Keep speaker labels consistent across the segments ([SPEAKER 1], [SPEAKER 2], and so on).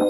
[SPEAKER 1] Dina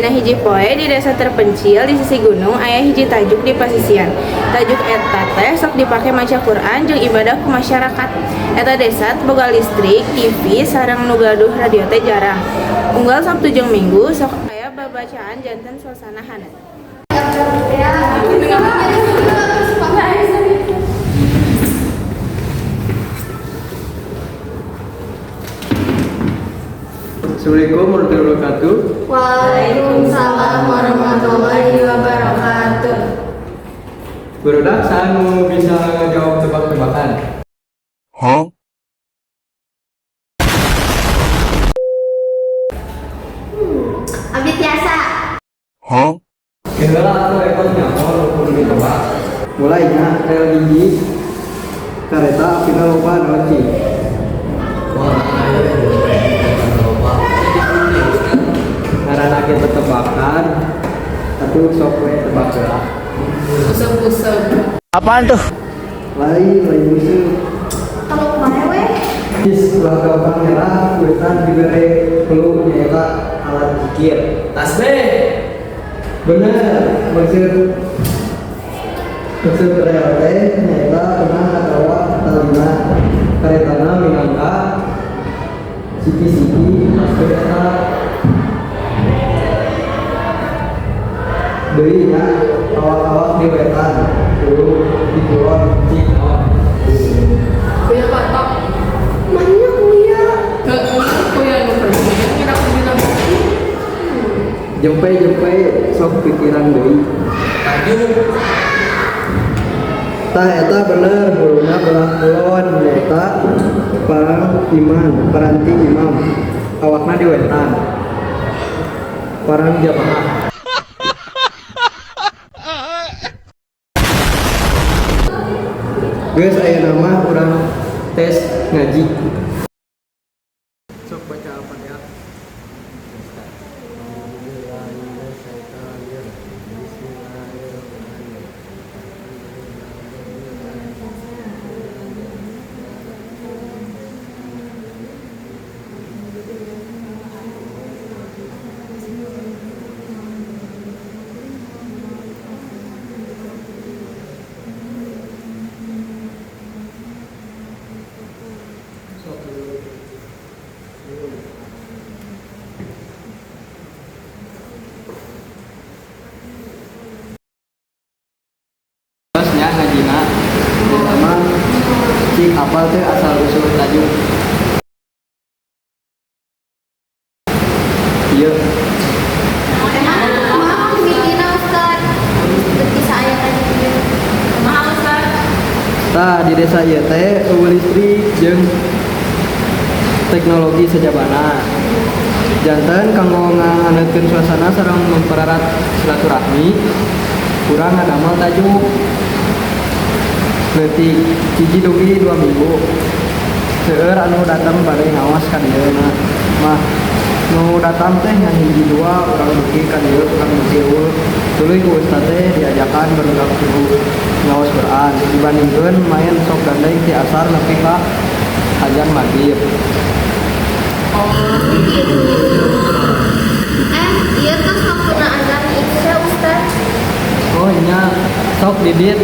[SPEAKER 1] hiji poe di desa terpencil di sisi gunung aya hiji tajuk di pasisian. Tajuk eta teh sok dipake maca Quran jeung ibadah ku masyarakat. Eta desa teu boga listrik, TV, sareng nu gaduh radio teh jarang. Unggal Sabtu jeung Minggu sok aya babacaan janten suasana haneut.
[SPEAKER 2] Assalamualaikum warahmatullahi wabarakatuh.
[SPEAKER 3] Waalaikumsalam warahmatullahi wabarakatuh.
[SPEAKER 2] Barudak, saha nu bisa ngajawab tebak-tebakan?
[SPEAKER 4] Huh?
[SPEAKER 3] Abdi tiasa.
[SPEAKER 4] Huh?
[SPEAKER 2] Keheula atuh ekor nyaho nu kudu ditebak. Mulai nya, rel hiji kareta apina loba naon cing?
[SPEAKER 5] Wah, ayo loba.
[SPEAKER 2] Ngaranna ge tetebakan. Atuh sok we tebak heula.
[SPEAKER 1] Usep-usep.
[SPEAKER 6] Apaan tuh?
[SPEAKER 2] Lain, lain musuh.
[SPEAKER 3] Kalau bae we.
[SPEAKER 2] Geus ulah gampang nyerah, wetan dibere clue nyaeta alat zikir.
[SPEAKER 5] Tasbih.
[SPEAKER 2] Bener, maksud maksud rel teh nyaeta benang atawa talina. Karetana minangka siki-siki tasbih eta. Deui nya, awak-awak di wetan, hulu di kulon cik naon?
[SPEAKER 1] Kuya patok.
[SPEAKER 3] Mana kuya?
[SPEAKER 1] Heeh, kuya nu pergi kira dina buku.
[SPEAKER 2] Jempe jempe, sok pikiran deui.
[SPEAKER 5] Tajuk.
[SPEAKER 2] Tah, eta bener, huluna belah kulon nyaeta parang iman, paranti imam. Awakna di wetan. Parang jamaah. Geus, ayeuna mah urang tes ngaji. Sok baca Al-Fatihah. Sok dulu. Dulu. Terus nya ngajina pertama, cik apal teh asal usul tajuk? Iya.
[SPEAKER 3] Kumaha mimitina, Ustad? Teu bisa aya tajuk ieu.
[SPEAKER 1] Kumaha, Ustaz?
[SPEAKER 2] Tah, di desa ieu teh euweuh listrik jeung teknologi sajabana. Janten kanggo ngahaneutkeun suasana sareng mempererat silaturahmi, urang ngadamel tajuk leutik 1 dugi 2 minggu. Seueur anu datang bade ngaos ka dieu mah. Nu datang teh ngan hiji dua, urang dugi ka dieu, urang dugi euweuh. Tuluy ku ustad teh diajakan barudak suruh ngaos Quran dibandingkeun main sok gandeng ti asar nepi ka ajan maghrib.
[SPEAKER 3] Eh, ieu tos waktuna azan Isya, Ustad.
[SPEAKER 2] Oh nya, sok Didit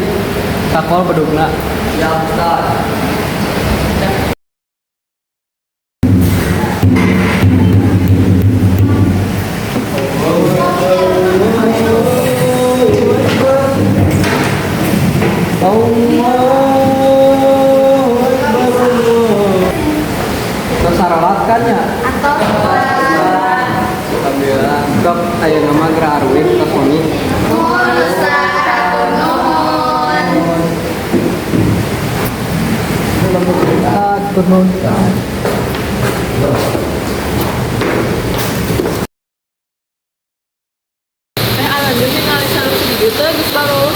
[SPEAKER 2] cokol bedugna.
[SPEAKER 5] Ya, Ustaz.
[SPEAKER 2] Allahu Akbar. Tos sarolat kan ya?
[SPEAKER 3] Atau Ustad.
[SPEAKER 2] Alhamdulillah. Sok ayeuna mah geura aruih, tos wengi.
[SPEAKER 3] Nuhun, Ustad, hatur nuhun.
[SPEAKER 2] Ustad, nuhun, Ustad.
[SPEAKER 1] Eh, lanjut ningali salur segitu teh geus baru.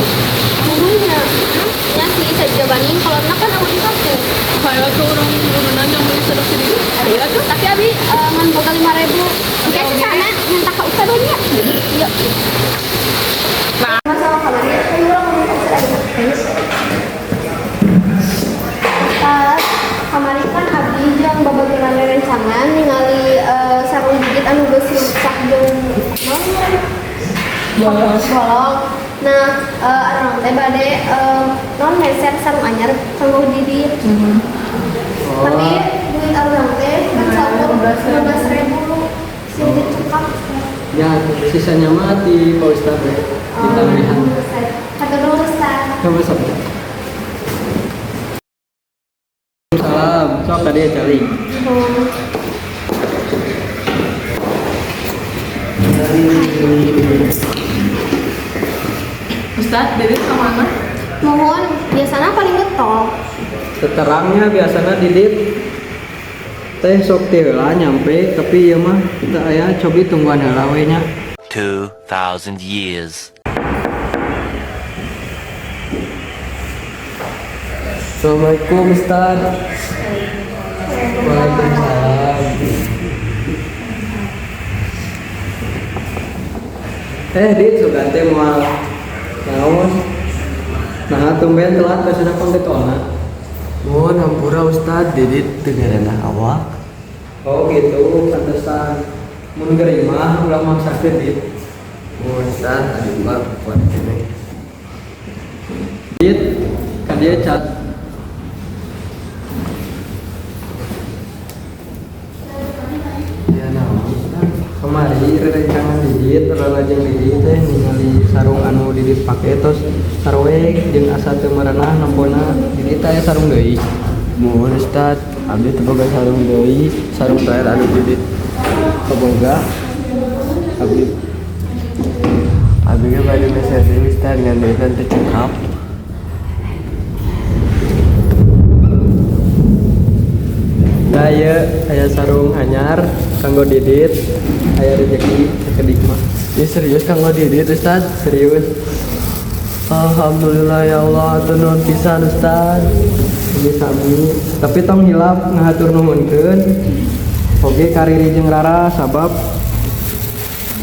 [SPEAKER 3] Nya, nya sih sajabaning kalau kan aku di kampung.
[SPEAKER 1] Hayo tuh urang urunan yang beli salur segitu. Ayo tuh.
[SPEAKER 3] Tapi abi ngan boga 5.000. Oke. Bolong. Nah, arurang teh bade non meser sarung anyar kanggo Didit. Tapi duit arurang teh kan saukur 15.000 sing dicekap.
[SPEAKER 2] Ya, sisanya mah di Pak Ustad we. Ditambahan.
[SPEAKER 3] Hatur nuhun, Ustad.
[SPEAKER 2] Coba sok. Salam, sok tadi ya cari.
[SPEAKER 1] Ustad, Didit kemana?
[SPEAKER 3] Mohon, biasanya paling getol.
[SPEAKER 2] Seterangnya biasanya Didit teh sok teh heula nyampe, tapi ieu mah kita aya cobi tungguan heula we nya.
[SPEAKER 6] 2,000 years.
[SPEAKER 5] Assalamualaikum Ustaz. Waalaikumsalam.
[SPEAKER 2] Eh, Dit, sugan teh moal naon? Nah, tumben telat biasanya panggetolna.
[SPEAKER 5] Mohon hampura Ustaz, Didit teu ngarenah awak.
[SPEAKER 2] Oh gitu, pantesan. Mun gering mah ulah maksakeun, Dit.
[SPEAKER 5] Mohon Ustaz, adi mah kuat keneh.
[SPEAKER 2] Dit, ka dieu cat.
[SPEAKER 5] Ya naon Ustaz?
[SPEAKER 2] Kamari rerencangan Didit, ralajeng Didit teh ningali sarung anu Didit pake tos sarwek jeung asa teu merenah nempona Didit aya sarung deui.
[SPEAKER 5] Mohon Ustaz, abdi teu boga sarung deui, sarung terakhir anu Didit kaboga. Abdi Abdi ge bade meser deui Ustaz ngan duitna teu cekap.
[SPEAKER 2] Nah, ieu aya sarung anyar kanggo Didit, aya rezeki sakedik mah.
[SPEAKER 5] Ya serius kanggo Didit Ustaz?
[SPEAKER 2] Serius.
[SPEAKER 5] Alhamdulillah ya Allah, hatur nuhun pisan Ustaz.
[SPEAKER 2] Ini sami, tapi tong hilap ngahatur nuhunkeun. Oge ka Riri jeung Rara sabab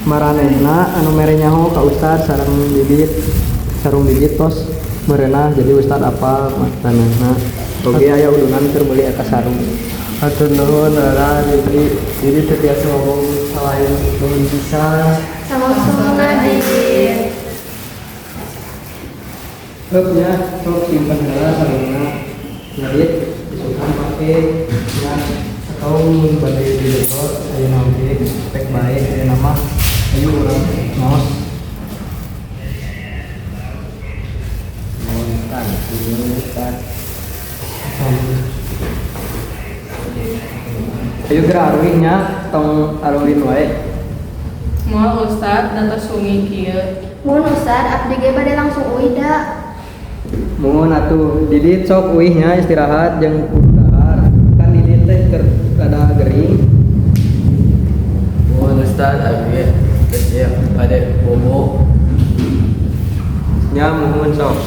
[SPEAKER 2] maranehna anu mere nyaho ka Ustad sareng Didit. Sarung Didit tos merenah jadi Ustad apal maranehna. Oge aya udunan keur meuli eta sarung.
[SPEAKER 5] Hatur nuhun Rara, Didi. Didi teu biasa ngomong selain nuhun pisan.
[SPEAKER 3] Sama-sama, Didit.
[SPEAKER 2] Heup nya, sok simpen heula sarungna. Didit isukan pake nya atau mun bade didetot ayeuna oge pek bae ayeuna mah ayo urang ngaos.
[SPEAKER 5] Nuhun Ustaz, nuhun Ustaz.
[SPEAKER 2] Ayo geura aruih nya, tong aruhin wae.
[SPEAKER 1] Moal Ustad, data sungi kieu.
[SPEAKER 3] Mohon Ustad, abdi ge bade langsung uih da.
[SPEAKER 2] Mun atuh Didit sok uih nya istirahat jeung dahar. Kan Didit teh keur rada gering.
[SPEAKER 5] Nuhun Ustaz, abdi ge geus siap bade bobo.
[SPEAKER 2] Nya muhun sok.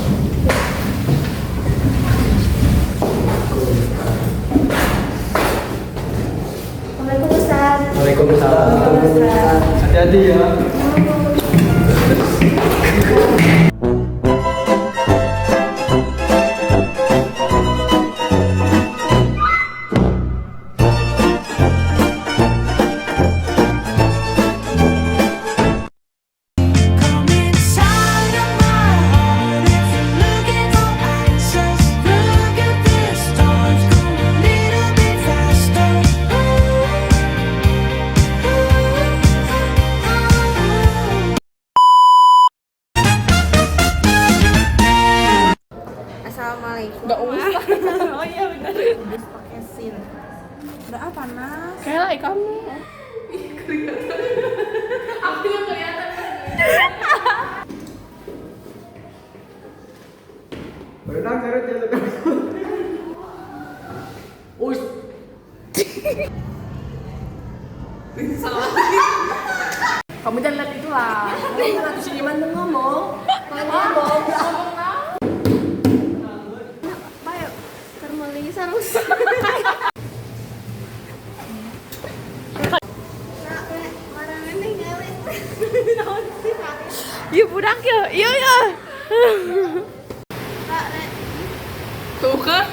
[SPEAKER 3] Assalamualaikum Ustad.
[SPEAKER 2] Waalaikumsalam. Hati-hati ya.
[SPEAKER 7] Come inside of my heart if you're looking for answers. Look at the stars, go a little bit faster.
[SPEAKER 1] Assalamualaikum. Gak usah. Oh iya benar. Pakai sin. Udah ah panas.
[SPEAKER 8] Kayak lah kamu. Aku yang kelihatan.
[SPEAKER 2] Berenang carut ya
[SPEAKER 8] Kamu jangan lihat itu lah. Kamu si Iman tuh ngomong. Ngomong, ngomong lah.
[SPEAKER 3] Bayo, keur meuli sarung.
[SPEAKER 1] Iya budak ya. Iya ya.
[SPEAKER 8] Tuh kan.